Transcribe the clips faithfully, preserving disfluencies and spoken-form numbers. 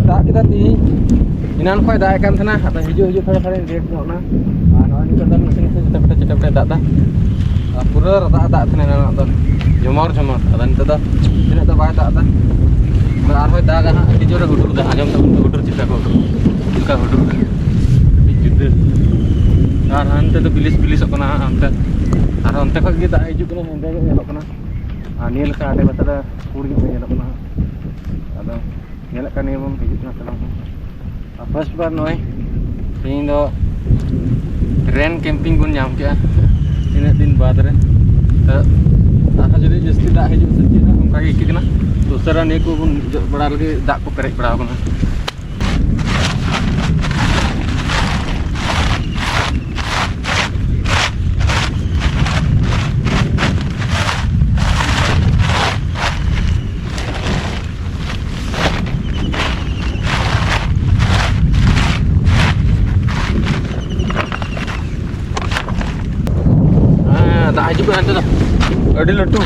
ᱫᱟᱜ ᱠᱮᱫᱟ ᱛᱤᱦᱤᱧ, ᱮᱱᱟᱱ ᱠᱷᱚᱱ ᱫᱟᱜ ᱮᱫ ᱠᱟᱱ ᱛᱟᱦᱮᱱᱟ, ᱟᱫᱚ ᱦᱤᱡᱩᱜ ᱦᱤᱡᱩᱜ ᱛᱷᱚᱲᱟ ᱛᱷᱚᱲᱟ ᱞᱮᱴ ᱧᱚᱜ ᱮᱱᱟ᱾ ᱟᱨ ᱱᱚᱜᱼᱚᱭ ᱱᱤᱛᱚᱜ ᱫᱚ ᱱᱟᱥᱮ ᱱᱟᱥᱮ ᱪᱮᱴᱮ ᱯᱮᱴᱮ ᱪᱮᱴᱮ ᱯᱮᱴᱮ ᱫᱟᱜ ᱮᱫᱟ᱾ ᱟᱨ ᱯᱩᱨᱟᱹ ᱨᱟᱫᱟᱜ ᱫᱟᱜ ᱛᱟᱦᱮᱱᱟ ᱮᱱᱟᱱᱟᱜ ᱫᱚ, ᱡᱷᱚᱢᱚᱨ ᱡᱷᱚᱢᱚᱨ᱾ ᱟᱫᱚ ᱱᱤᱛᱚᱜ ᱫᱚ ᱛᱤᱱᱟᱹᱜ ᱫᱚ ᱵᱟᱭ ᱫᱟᱜ ᱮᱫᱟ᱾ ᱟᱫᱚ ᱟᱨᱦᱚᱸᱭ ᱫᱟᱜᱟ ᱦᱟᱸᱜ, ᱟᱹᱰᱤ ᱡᱳᱨᱮ ᱦᱩᱰᱩᱨ ᱮᱫᱟ᱾ ᱟᱸᱡᱚᱢ ᱛᱟᱵᱚᱱ ᱯᱮ ᱦᱩᱰᱩᱨ ᱪᱮᱫ ᱞᱮᱠᱟ ᱠᱚ ᱦᱩᱰᱩᱨ, ᱪᱮᱫ ᱞᱮᱠᱟ ᱦᱩᱰᱩᱨ ᱮᱫᱟ, ᱟᱹᱰᱤ ᱡᱩᱫᱟᱹ᱾ ᱟᱨ ᱦᱟᱱᱛᱮ ᱫᱚ ᱵᱤᱞᱤᱥ ᱵᱤᱞᱤᱥᱚᱜ ᱠᱟᱱᱟ ᱦᱟᱸᱜ ᱚᱱᱛᱮ, ᱟᱨ ᱚᱱᱛᱮ ᱠᱷᱚᱱ ᱜᱮ ᱫᱟᱜ ᱦᱤᱡᱩᱜ ᱠᱟᱱᱟ, ᱦᱮᱸᱫᱮ ᱜᱮ ᱧᱮᱞᱚᱜ ᱠᱟᱱᱟ᱾ ᱟᱨ ᱱᱤᱭᱟᱹ ᱞᱮᱠᱟ ᱟᱰᱮ ᱯᱟᱥᱮ ᱫᱚ ᱯᱩᱸᱰ ᱧᱚᱜ ᱜᱮ ᱧᱮᱞᱚᱜ ᱠᱟᱱᱟ ᱦᱟᱸᱜ᱾ ᱟᱫᱚ ᱧᱮᱞᱮᱫ ᱠᱟᱱ ᱜᱮᱭᱟ ᱵᱚᱱ, ᱦᱤᱡᱩᱜ ᱠᱟᱱᱟ ᱥᱮ ᱵᱟᱝ᱾ ᱟᱨ ᱯᱷᱟᱥᱴ ᱵᱟᱨ ᱱᱚᱜᱼᱚᱭ ᱛᱮᱦᱮᱧ ᱫᱚ ᱨᱮᱱ ᱠᱮᱢᱯᱤᱝ ᱵᱚᱱ ᱧᱟᱢ ᱠᱮᱜᱼᱟ, ᱛᱤᱱᱟᱹᱜ ᱫᱤᱱ ᱵᱟᱫᱽ ᱨᱮ᱾ ᱛᱚ ᱟᱨᱦᱚᱸ ᱡᱩᱫᱤ ᱡᱟᱹᱥᱛᱤ ᱫᱟᱜ ᱦᱤᱡᱩᱜ ᱥᱮ ᱪᱮᱫ ᱦᱟᱸᱜ, ᱚᱱᱠᱟ ᱜᱮ ᱟᱹᱭᱠᱟᱹᱜ ᱠᱟᱱᱟ᱾ ᱛᱚ ᱩᱥᱟᱹᱨᱟ ᱱᱤᱭᱟᱹ ᱠᱚᱵᱚᱱ ᱡᱚᱜ ᱵᱟᱲᱟ ᱞᱟᱹᱜᱤᱫ, ᱫᱟᱜ ᱠᱚ ᱯᱮᱨᱮᱡ ᱵᱟᱲᱟᱣ ᱠᱟᱱᱟ᱾ ᱦᱮᱸ, ᱫᱟᱜ ᱦᱤᱡᱩᱜ ᱠᱟᱱᱟ ᱱᱤᱛᱚᱜ ᱫᱚ᱾ ᱟᱹᱰᱤ ᱞᱟᱹᱴᱩ᱾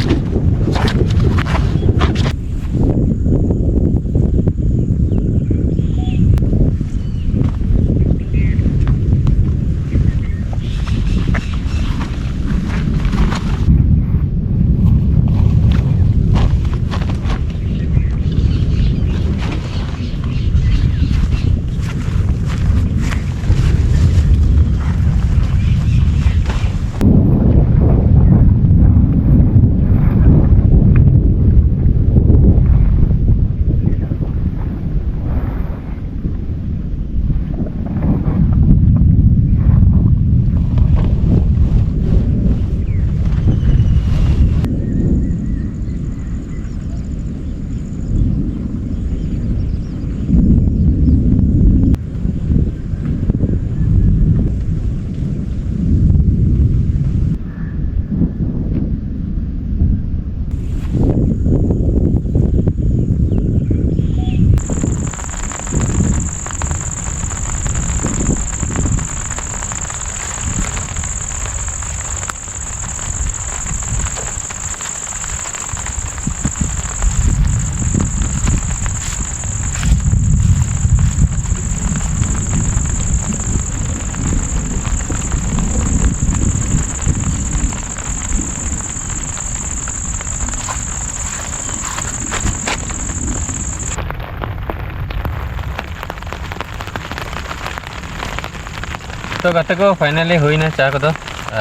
ᱛᱚ ᱜᱟᱛᱮ ᱠᱚ, finally ᱦᱩᱭᱱᱟ ᱪᱟ ᱠᱚᱫᱚ᱾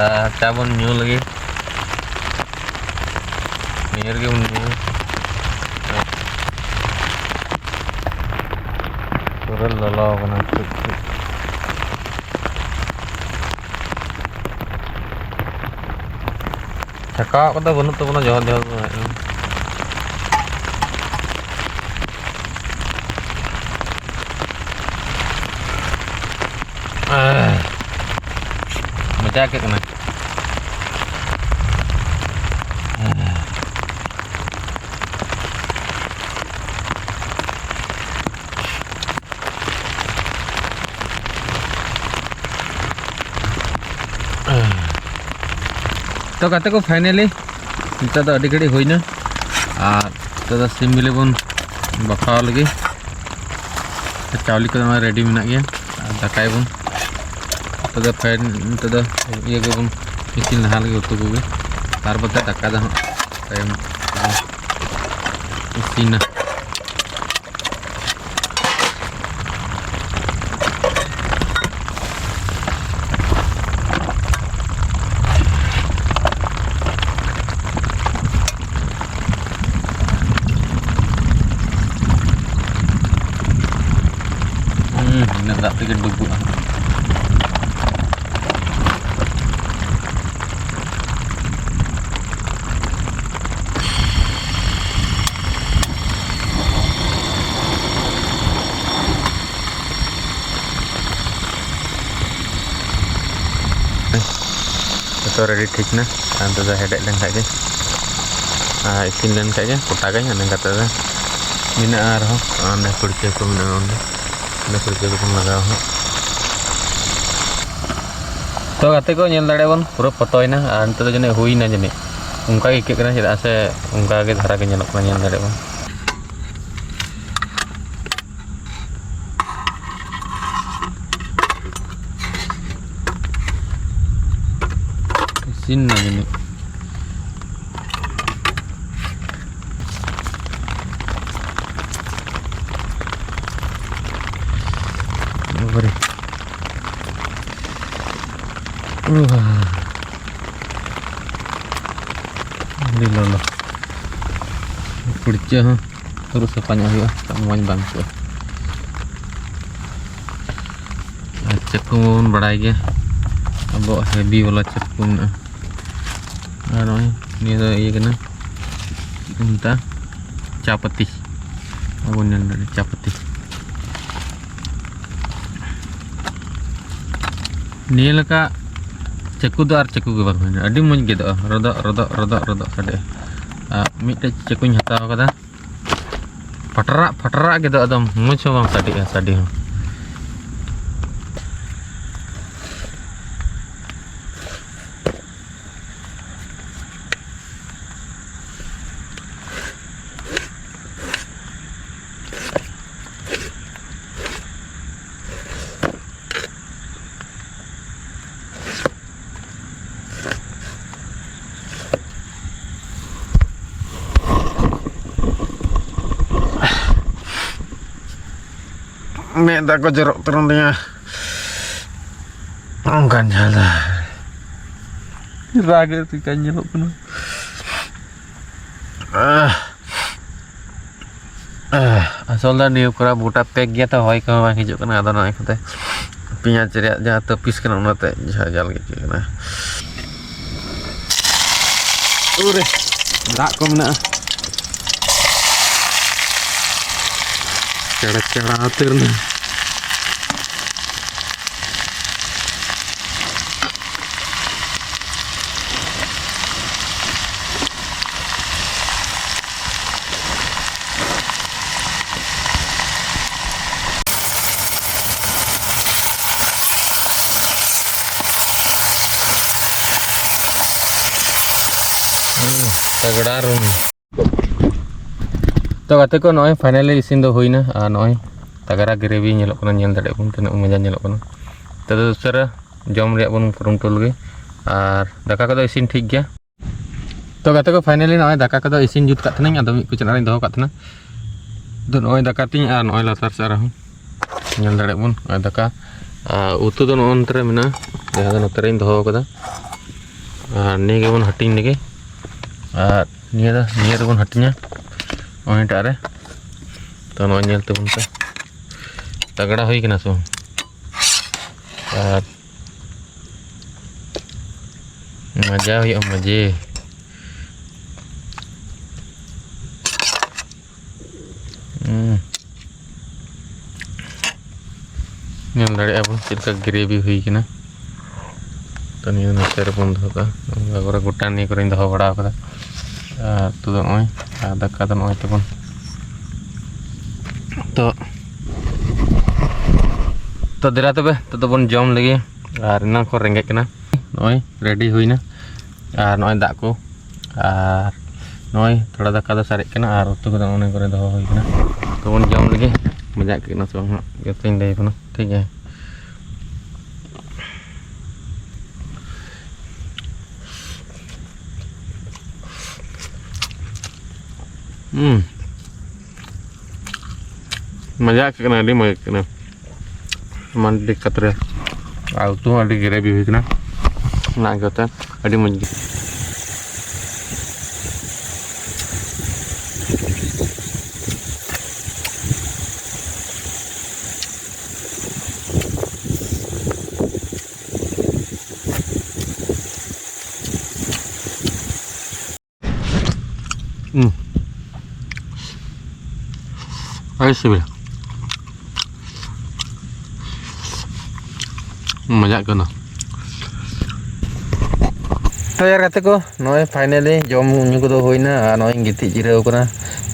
ᱟᱨ ᱪᱟ ᱵᱚᱱ ᱧᱩ ᱞᱟᱹᱜᱤᱫ᱾ ᱱᱤᱭᱟᱹ ᱨᱮᱜᱮ ᱵᱚᱱ ᱧᱩᱭᱟ᱾ ᱯᱩᱨᱟᱹ ᱞᱚᱞᱚ ᱠᱟᱱᱟ ᱴᱷᱤᱠ ᱴᱷᱤᱠ᱾ ᱪᱷᱟᱠᱟᱣᱟᱜ ᱠᱚᱫᱚ ᱵᱟᱹᱱᱩᱜ ᱛᱟᱵᱚᱱᱟ, ᱡᱚᱦᱚᱨ ᱡᱚᱦᱚᱨ ᱵᱚᱱ ᱦᱮᱡ ᱮᱱᱟ᱾ ᱟᱦ, ᱢᱚᱡᱟ ᱟᱹᱭᱠᱟᱹᱜ ᱠᱟᱱᱟ᱾ ᱛᱚ ᱜᱟᱛᱮ ᱠᱚ, finally ᱱᱤᱛᱚᱜ ᱫᱚ ᱟᱹᱰᱤ ᱜᱷᱟᱹᱲᱤᱡ ᱦᱩᱭᱱᱟ᱾ ᱟᱨ ᱱᱤᱛᱚᱜ ᱫᱚ ᱥᱤᱢ ᱵᱤᱞᱤ ᱵᱚᱱ ᱵᱟᱯᱷᱟᱣ ᱞᱟᱹᱜᱤᱫ᱾ ᱪᱟᱣᱞᱮ ᱠᱚᱫᱚ ᱱᱚᱜᱼᱚᱭ ready ᱢᱮᱱᱟᱜ ᱜᱮᱭᱟ᱾ ᱟᱨ ᱫᱟᱠᱟᱭᱟᱵᱚᱱ᱾ ᱱᱤᱛᱚᱜ ᱫᱚ ᱯᱷᱮᱱ, ᱱᱤᱛᱚᱜ ᱫᱚ ᱤᱭᱟᱹ ᱜᱮᱵᱚᱱ ᱤᱥᱤᱱ ᱞᱟᱦᱟ ᱞᱟᱹᱜᱤᱫ ᱩᱛᱩ ᱠᱚᱜᱮ᱾ ᱛᱟᱨᱯᱚᱨᱮ ᱫᱟᱠᱟ ᱫᱚ ᱦᱟᱸᱜ ᱛᱟᱭᱚᱢ ᱛᱮᱵᱚᱱ ᱤᱥᱤᱱᱟ᱾ ᱦᱩᱸ, ᱤᱱᱟᱹᱜ ᱫᱟᱜ ᱛᱮᱜᱮ ᱰᱩᱵᱩᱜᱼᱟ᱾ ᱡᱚᱛᱚ ready ᱴᱷᱤᱠ ᱱᱟ᱾ ᱟᱨ ᱱᱤᱛᱚᱜ ᱫᱚ ᱦᱮᱰᱮᱡ ᱞᱮᱱ ᱠᱷᱟᱡ ᱜᱮ, ᱟᱨ ᱤᱥᱤᱱ ᱞᱮᱱ ᱠᱷᱟᱡ ᱜᱮ ᱠᱚᱴᱟ ᱜᱮ᱾ ᱤᱱᱟᱹ ᱠᱟᱛᱮ ᱫᱚ ᱢᱮᱱᱟᱜᱼᱟ ᱟᱨᱦᱚᱸ ᱚᱸᱰᱮ ᱠᱩᱲᱪᱟᱹ ᱠᱚ ᱢᱮᱱᱟᱜᱼᱟ, ᱚᱸᱰᱮ ᱚᱸᱰᱮ ᱠᱩᱲᱪᱟᱹ ᱠᱚᱵᱚᱱ ᱞᱟᱜᱟᱣᱟ ᱦᱟᱸᱜ᱾ ᱛᱚ ᱜᱟᱛᱮ ᱠᱚ, ᱧᱮᱞ ᱫᱟᱲᱮᱭᱟᱜ ᱵᱚᱱ ᱯᱩᱨᱟᱹ ᱯᱚᱛᱚᱭᱮᱱᱟ᱾ ᱟᱨ ᱱᱤᱛᱚᱜ ᱫᱚ ᱡᱟᱹᱱᱤᱡ ᱦᱩᱭᱱᱟ ᱡᱟᱹᱱᱤᱡ, ᱚᱱᱠᱟ ᱜᱮ ᱟᱹᱭᱠᱟᱹᱜ ᱠᱟᱱᱟ, ᱪᱮᱫᱟᱜ ᱥᱮ ᱚᱱᱠᱟ ᱜᱮ ᱫᱷᱟᱨᱟ ᱜᱮ ᱧᱮᱞᱚᱜ ᱠᱟᱱᱟ, ᱧᱮᱞ ᱫᱟᱲᱮᱭᱟᱜ ᱵᱚᱱ᱾ ᱤᱥᱤᱱ ᱱᱟ ᱡᱟᱹᱱᱤᱡ᱾ ᱵᱟᱵᱟᱨᱮ᱾ ᱟᱹᱰᱤ ᱞᱚᱞᱚ᱾ ᱠᱩᱲᱪᱟᱹ ᱦᱚᱸ ᱟᱹᱨᱩᱵ ᱥᱟᱯᱷᱟ ᱧᱚᱜ ᱦᱩᱭᱩᱜᱼᱟ, ᱢᱚᱡᱽ ᱵᱟᱝ ᱟᱹᱭᱠᱟᱹᱜᱼᱟ᱾ ᱟᱨ ᱪᱟᱹᱠᱩ ᱢᱟᱵᱚᱱ ᱵᱟᱲᱟᱭ ᱜᱮᱭᱟ, ᱟᱵᱚᱣᱟᱜ ᱦᱮᱵᱤ ᱵᱟᱞᱟ ᱪᱟᱹᱠᱩ ᱢᱮᱱᱟᱜᱼᱟ᱾ ᱟᱨ ᱱᱚᱜᱼᱚᱭ ᱱᱤᱭᱟᱹ ᱫᱚ ᱤᱭᱟᱹ ᱠᱟᱱᱟ, ᱪᱮᱫ ᱠᱚ ᱢᱮᱛᱟᱜᱼᱟ, ᱪᱟ ᱯᱟᱹᱛᱤ᱾ ᱟᱵᱚ ᱧᱮᱞ ᱫᱟᱲᱮᱭᱟᱜᱼᱟ, ᱪᱟ ᱯᱟᱹᱛᱤ᱾ ᱱᱤᱭᱟᱹ ᱞᱮᱠᱟ ᱪᱟᱹᱠᱩ ᱫᱚ ᱟᱨ ᱪᱟᱹᱠᱩ ᱜᱮ ᱵᱟᱝ ᱦᱩᱭᱱᱟ, ᱟᱹᱰᱤ ᱢᱚᱡᱽ ᱜᱮᱫᱚᱜᱼᱟ, ᱨᱚᱫᱚᱜ ᱨᱚᱫᱚᱜ ᱨᱚᱫᱚᱜ ᱨᱚᱫᱚᱜ ᱥᱟᱰᱮᱜᱼᱟ᱾ ᱟᱨ ᱢᱤᱫᱴᱮᱡ ᱪᱟᱹᱠᱩᱧ ᱦᱟᱛᱟᱣ ᱠᱟᱫᱟ, ᱯᱟᱴᱨᱟᱜ ᱯᱟᱴᱨᱟᱜ ᱜᱮᱫᱚᱜ, ᱮᱠᱫᱚᱢ ᱢᱚᱡᱽ ᱦᱚᱸ ᱵᱟᱝ ᱥᱟᱰᱮᱜᱼᱟ, ᱥᱟᱰᱮ ᱦᱚᱸ᱾ ᱢᱮᱫ ᱫᱟᱜ ᱠᱚ ᱡᱚᱨᱚᱜ ᱩᱛᱟᱹᱨᱮᱱ ᱛᱤᱧᱟ᱾ ᱚᱱᱠᱟᱱ ᱡᱷᱟᱞ ᱫᱚ᱾ ᱨᱟᱜ ᱮᱫ ᱞᱮᱠᱟᱧ ᱧᱮᱞᱚᱜ ᱠᱟᱱᱟ᱾ ᱟᱦ᱾ ᱟᱦ, ᱟᱥᱚᱞ ᱫᱚ ᱱᱤᱭᱟᱹ ᱠᱚᱨᱮ ᱜᱚᱴᱟ ᱯᱮᱠ ᱜᱮᱭᱟ ᱛᱚ, ᱦᱚᱭ ᱠᱚᱦᱚᱸ ᱵᱟᱝ ᱦᱤᱡᱩᱜ ᱠᱟᱱᱟ᱾ ᱟᱫᱚ ᱱᱚᱜᱼᱚᱭ ᱠᱚᱛᱮ ᱯᱮᱸᱭᱟᱡᱽ ᱨᱮᱭᱟᱜ ᱡᱟᱦᱟᱸ ᱛᱟᱹᱯᱤᱥ ᱠᱟᱱᱟ, ᱚᱱᱟᱛᱮ ᱡᱷᱟᱡᱟᱞ ᱜᱮ ᱟᱹᱭᱠᱟᱹᱜ ᱠᱟᱱᱟ᱾ ᱩᱨᱮ, ᱫᱟᱜ ᱠᱚ ᱢᱮᱱᱟᱜᱼᱟ᱾ ᱪᱮᱬᱮ ᱪᱮᱬᱮ ᱩᱛᱟᱹᱨ ᱮᱱᱟ᱾ ᱛᱟᱜᱽᱲᱟ ᱨᱩᱢ᱾ ᱛᱚ ᱜᱟᱛᱮ ᱠᱚ, ᱱᱚᱜᱼᱚᱭ finally ᱤᱥᱤᱱ ᱫᱚ ᱦᱩᱭᱱᱟ᱾ ᱟᱨ ᱱᱚᱜᱼᱚᱭ ᱛᱟᱜᱽᱲᱟ gravy ᱧᱮᱞᱚᱜ ᱠᱟᱱᱟ, ᱧᱮᱞ ᱫᱟᱲᱮᱭᱟᱜ ᱵᱚᱱ ᱛᱤᱱᱟᱹᱜ ᱢᱚᱡᱟ ᱧᱮᱞᱚᱜ ᱠᱟᱱᱟ᱾ ᱛᱚ ᱩᱥᱟᱹᱨᱟ ᱡᱚᱢ ᱨᱮᱭᱟᱜ ᱵᱚᱱ ᱠᱩᱨᱩᱢᱩᱴᱩ ᱞᱮᱜᱮ᱾ ᱟᱨ ᱫᱟᱠᱟ ᱠᱚᱫᱚ ᱤᱥᱤᱱ ᱴᱷᱤᱠ ᱜᱮᱭᱟ᱾ ᱛᱚ ᱜᱟᱛᱮ ᱠᱚ, finally ᱱᱚᱜᱼᱚᱭ ᱫᱟᱠᱟ ᱠᱚᱫᱚ ᱤᱥᱤᱱ ᱡᱩᱛ ᱠᱟᱜ ᱛᱟᱦᱮᱱᱟᱹᱧ, ᱟᱫᱚ ᱢᱤᱫ ᱠᱚᱪᱟ ᱨᱤᱧ ᱫᱚᱦᱚ ᱠᱟᱜ ᱛᱟᱦᱮᱱᱟ᱾ ᱟᱫᱚ ᱱᱚᱜᱼᱚᱭ ᱫᱟᱠᱟ ᱛᱤᱧ, ᱟᱨ ᱱᱚᱜᱼᱚᱭ ᱞᱟᱛᱟᱨ ᱥᱮᱫ ᱨᱮᱦᱚᱸ ᱧᱮᱞ ᱫᱟᱲᱮᱭᱟᱜ ᱵᱚᱱ, ᱱᱚᱜᱼᱚᱭ ᱫᱟᱠᱟ᱾ ᱟᱨ ᱩᱛᱩ ᱫᱚ ᱱᱚᱜᱼᱚ ᱱᱚᱱᱛᱮ ᱨᱮ ᱢᱮᱱᱟᱜᱼᱟ, ᱡᱟᱦᱟᱸ ᱫᱚ ᱱᱚᱛᱮ ᱨᱮᱧ ᱫᱚᱦᱚ ᱠᱟᱫᱟ᱾ ᱟᱨ ᱱᱤᱭᱟᱹ ᱜᱮᱵᱚᱱ ᱦᱟᱹᱴᱤᱧ ᱞᱮᱜᱮ᱾ ᱟᱨ ᱱᱤᱭᱟᱹ ᱫᱚ, ᱱᱤᱭᱟᱹ ᱫᱚᱵᱚᱱ ᱦᱟᱹᱴᱤᱧᱟ ᱱᱚᱜᱼᱚᱭ ᱮᱴᱟᱜ ᱨᱮ᱾ ᱛᱚ, ᱱᱚᱜᱼᱚᱭ ᱧᱮᱞ ᱛᱟᱵᱚᱱ ᱯᱮ, ᱛᱟᱜᱲᱟ ᱦᱩᱭ ᱠᱟᱱᱟ ᱥᱮ ᱵᱟᱝ? ᱟᱨ ᱢᱟᱡᱟ ᱦᱩᱭᱩᱜᱼᱟ, ᱢᱟᱡᱮ᱾ ᱦᱩᱸ᱾ ᱧᱮᱞ ᱫᱟᱲᱮᱭᱟᱜᱼᱟ ᱵᱚᱱ ᱪᱮᱫ ᱞᱮᱠᱟ ᱜᱨᱮᱵᱷᱤ ᱦᱩᱭ ᱠᱟᱱᱟ᱾ ᱛᱚ, ᱱᱤᱭᱟᱹ ᱱᱚᱛᱮ ᱨᱮᱵᱚᱱ ᱫᱚᱦᱚ ᱠᱟᱜᱼᱟ᱾ ᱚᱱᱠᱟ ᱠᱚᱨᱮ ᱜᱚᱴᱟ ᱱᱤᱭᱟᱹ ᱠᱚᱨᱮᱧ ᱫᱚᱦᱚ ᱵᱟᱲᱟ ᱠᱟᱫᱟ᱾ ᱟᱨ ᱩᱛᱩ ᱫᱚ ᱱᱚᱜᱼᱚᱭ, ᱟᱨ ᱫᱟᱠᱟ ᱫᱚ ᱱᱚᱜᱼᱚᱭ ᱛᱟᱵᱚᱱ᱾ ᱛᱚ, ᱛᱚ, ᱫᱮᱞᱟ ᱛᱚᱵᱮ, ᱱᱤᱛᱚᱜ ᱫᱚᱵᱚᱱ ᱡᱚᱢ ᱞᱮᱜᱮ᱾ ᱟᱨ ᱮᱱᱟᱝ ᱠᱷᱚᱱ ᱨᱮᱸᱜᱮᱡ ᱠᱟᱱᱟ᱾ ᱱᱚᱜᱼᱚᱭ ᱨᱮᱰᱤ ᱦᱩᱭᱱᱟ᱾ ᱟᱨ ᱱᱚᱜᱼᱚᱭ ᱫᱟᱜ ᱠᱚ᱾ ᱟᱨ ᱱᱚᱜᱼᱚᱭ ᱛᱷᱚᱲᱟ ᱫᱟᱠᱟ ᱫᱚ ᱥᱟᱨᱮᱡ ᱠᱟᱱᱟ ᱟᱨ ᱩᱛᱩ ᱠᱚᱫᱚ ᱚᱱᱟ ᱠᱚᱨᱮ ᱫᱚᱦᱚ ᱦᱩᱭ ᱠᱟᱱᱟ᱾ ᱛᱚᱵᱚᱱ ᱡᱚᱢ ᱞᱮᱜᱮ, ᱢᱚᱡᱟ ᱟᱹᱭᱠᱟᱹᱜ ᱠᱟᱱᱟ ᱥᱮ ᱵᱟᱝ ᱦᱟᱸᱜ, ᱡᱚᱛᱚᱧ ᱞᱟᱹᱭ ᱟᱵᱚᱱᱟ, ᱴᱷᱤᱠ ᱜᱮᱭᱟ? ᱦᱩᱸ᱾ ᱢᱚᱡᱟ ᱟᱹᱭᱠᱟᱹᱜ ᱠᱟᱱᱟ, ᱟᱹᱰᱤ ᱢᱚᱡᱽ ᱟᱹᱭᱠᱟᱹᱜ ᱠᱟᱱᱟ᱾ ᱢᱟᱱᱮ ᱟᱹᱰᱤ ᱠᱷᱟᱛᱨᱟ᱾ ᱟᱨ ᱩᱛᱩ ᱦᱚᱸ ᱟᱹᱰᱤ ᱜᱨᱮᱵᱷᱤ ᱦᱩᱭ ᱠᱟᱱᱟ᱾ ᱚᱱᱟ ᱤᱭᱠᱟᱹᱛᱮ ᱟᱹᱰᱤ ᱢᱚᱡᱽ ᱜᱮ᱾ ᱦᱩᱸ᱾ ᱟᱹᱰᱤ ᱥᱤᱵᱤᱞ᱾ ᱢᱚᱡᱟᱜ ᱠᱟᱱᱟ᱾ ᱛᱚ ᱭᱟᱨ ᱜᱟᱛᱮ ᱠᱚ, ᱱᱚᱜᱼᱚᱭ finally ᱡᱚᱢ ᱧᱩ ᱠᱚᱫᱚ ᱦᱩᱭᱱᱟ ᱟᱨ ᱱᱚᱜᱼᱚᱭ ᱤᱧ ᱜᱤᱛᱤᱡ ᱡᱤᱨᱟᱹᱣ ᱠᱟᱱᱟ᱾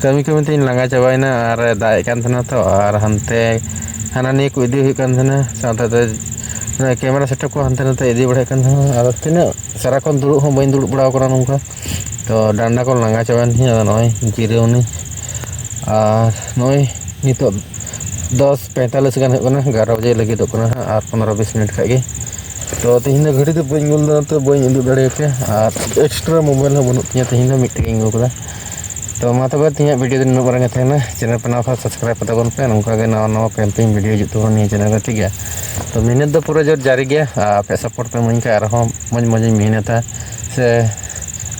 ᱠᱟᱹᱢᱤ ᱠᱟᱹᱢᱤ ᱛᱤᱧ ᱞᱟᱸᱜᱟ ᱪᱟᱵᱟᱭᱮᱱᱟ ᱟᱨ ᱫᱟᱜ ᱮᱫ ᱠᱟᱱ ᱛᱟᱦᱮᱱᱟ ᱛᱚ, ᱟᱨ ᱦᱟᱱᱛᱮ ᱦᱟᱱᱟ ᱱᱤᱭᱟᱹ ᱠᱚ ᱤᱫᱤ ᱦᱩᱭᱩᱜ ᱠᱟᱱ ᱛᱟᱦᱮᱱᱟ, ᱥᱟᱶᱛᱮ ᱱᱚᱜᱼᱚᱭ camera setup ᱠᱚ ᱦᱟᱱᱛᱮ ᱱᱟᱛᱮ ᱤᱫᱤ ᱵᱟᱲᱟᱭᱮᱫ ᱠᱟᱱ ᱛᱟᱦᱮᱱᱟ᱾ ᱟᱫᱚ ᱛᱤᱱᱟᱹᱜ ᱥᱟᱨᱟᱠᱷᱚᱱ ᱫᱩᱲᱩᱵ ᱦᱚᱸ ᱵᱟᱹᱧ ᱫᱩᱲᱩᱵ ᱵᱟᱲᱟ ᱟᱠᱟᱱᱟ ᱱᱚᱝᱠᱟ᱾ ᱛᱚ ᱰᱟᱸᱰᱟ ᱠᱚ ᱞᱟᱸᱜᱟ ᱪᱟᱵᱟᱭᱮᱱ ᱛᱤᱧᱟᱹ, ᱟᱫᱚ ᱱᱚᱜᱼᱚᱭ ᱡᱤᱨᱟᱹᱣ ᱮᱱᱟᱹᱧ᱾ ᱟᱨ ᱱᱚᱜᱼᱚᱭ ᱱᱤᱛᱚᱜ ᱫᱚᱥ ᱯᱚᱸᱭᱛᱟᱞᱞᱤᱥ ᱜᱟᱱ ᱦᱩᱭᱩᱜ ᱠᱟᱱᱟ, ᱮᱜᱟᱨᱚ ᱵᱟᱡᱮ ᱞᱟᱹᱜᱤᱫᱚᱜ ᱠᱟᱱᱟ ᱦᱟᱸᱜ, ᱟᱨ ᱯᱚᱱᱨᱚ ᱵᱤᱥ ᱢᱤᱱᱤᱴ ᱠᱷᱟᱡ ᱜᱮ᱾ ᱛᱚ ᱛᱮᱦᱮᱧ ᱫᱚ ᱜᱷᱟᱹᱲᱤ ᱫᱚ ᱵᱟᱹᱧ ᱧᱮᱞ ᱮᱫᱟ, ᱛᱚ ᱵᱟᱹᱧ ᱩᱫᱩᱜ ᱫᱟᱲᱮᱭᱟᱯᱮᱭᱟ᱾ ᱟᱨ extra mobile ᱦᱚᱸ ᱵᱟᱹᱱᱩᱜ ᱛᱤᱧᱟᱹ, ᱛᱮᱦᱮᱧ ᱫᱚ ᱢᱤᱫᱴᱮᱡ ᱜᱤᱧ ᱟᱹᱜᱩ ᱠᱟᱫᱟ᱾ ᱛᱚ ᱢᱟ ᱛᱚᱵᱮ, ᱛᱮᱦᱮᱧᱟᱜ ᱵᱷᱤᱰᱤᱭᱳ ᱫᱚ ᱱᱤᱱᱟᱹᱜ ᱢᱟᱨᱟᱝ ᱜᱮ ᱛᱟᱦᱮᱱᱟ᱾ ᱪᱮᱱᱮᱞ ᱯᱮ ᱱᱟᱣᱟ ᱠᱷᱟᱱ ᱥᱟᱵᱥᱠᱨᱟᱭᱤᱵ ᱠᱟᱛᱟ ᱵᱚᱱ ᱯᱮ, ᱱᱚᱝᱠᱟ ᱜᱮ ᱱᱟᱣᱟ ᱱᱟᱣᱟ ᱠᱮᱢᱯᱤᱝ ᱵᱷᱤᱰᱤᱭᱳ ᱦᱤᱡᱩᱜ ᱛᱟᱵᱚᱱᱟ ᱱᱤᱭᱟᱹ ᱪᱮᱱᱮᱞ ᱨᱮ, ᱴᱷᱤᱠ ᱜᱮᱭᱟ? ᱛᱚ ᱢᱮᱦᱱᱚᱛ ᱫᱚ ᱯᱩᱨᱟᱹ ᱡᱳᱨ ᱡᱟᱹᱨᱤ ᱜᱮᱭᱟ, ᱟᱨ ᱟᱯᱮᱭᱟᱜ ᱥᱟᱯᱳᱨᱴ ᱯᱮ ᱤᱢᱟᱹᱧ ᱠᱷᱟᱱ ᱟᱨᱦᱚᱸ ᱢᱚᱡᱽ ᱢᱚᱡᱽ ᱤᱧ ᱢᱮᱦᱱᱚᱛᱟ, ᱥᱮ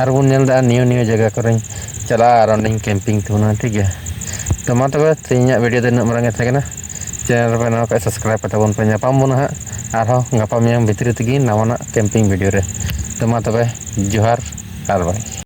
ᱟᱨ ᱵᱚᱱ ᱧᱮᱞ ᱫᱟ ᱱᱤᱭᱩ ᱱᱤᱭᱩ ᱡᱟᱭᱜᱟ ᱠᱚᱨᱮᱧ ᱪᱟᱞᱟᱜᱼᱟ ᱟᱨ ᱚᱸᱰᱮᱧ ᱠᱮᱢᱯᱤᱝ ᱛᱟᱵᱚᱱᱟ, ᱴᱷᱤᱠ ᱜᱮᱭᱟ? ᱛᱚ ᱢᱟ ᱛᱚᱵᱮ, ᱛᱮᱦᱮᱧᱟᱜ ᱵᱷᱤᱰᱤᱭᱳ ᱫᱚ ᱱᱤᱱᱟᱹᱜ ᱢᱟᱨᱟᱝ ᱜᱮ ᱛᱟᱦᱮᱸ ᱠᱟᱱᱟ᱾ ᱪᱮᱱᱮᱞ ᱨᱮ ᱱᱟᱣᱟ ᱠᱷᱟᱱ ᱥᱟᱵᱥᱠᱨᱟᱭᱤᱵ ᱠᱟᱛᱟ ᱵᱚᱱ ᱯᱮ᱾ ᱧᱟᱯᱟᱢ ᱵᱚᱱᱟ ᱦᱟᱸᱜ ᱟᱨᱦᱚᱸ ᱜᱟᱯᱟ ᱢᱮᱭᱟᱝ ᱵᱷᱤᱛᱨᱤ ᱛᱮᱜᱮ ᱱᱟᱣᱟᱱᱟᱜ ᱠᱮᱢᱯᱤᱝ ᱵᱷᱤᱰᱤᱭᱳ ᱨᱮ᱾ ᱛᱚ ᱢᱟ ᱛᱚᱵᱮ, ᱡᱚᱦᱟᱨ ᱟᱨ ᱵᱟᱭ᱾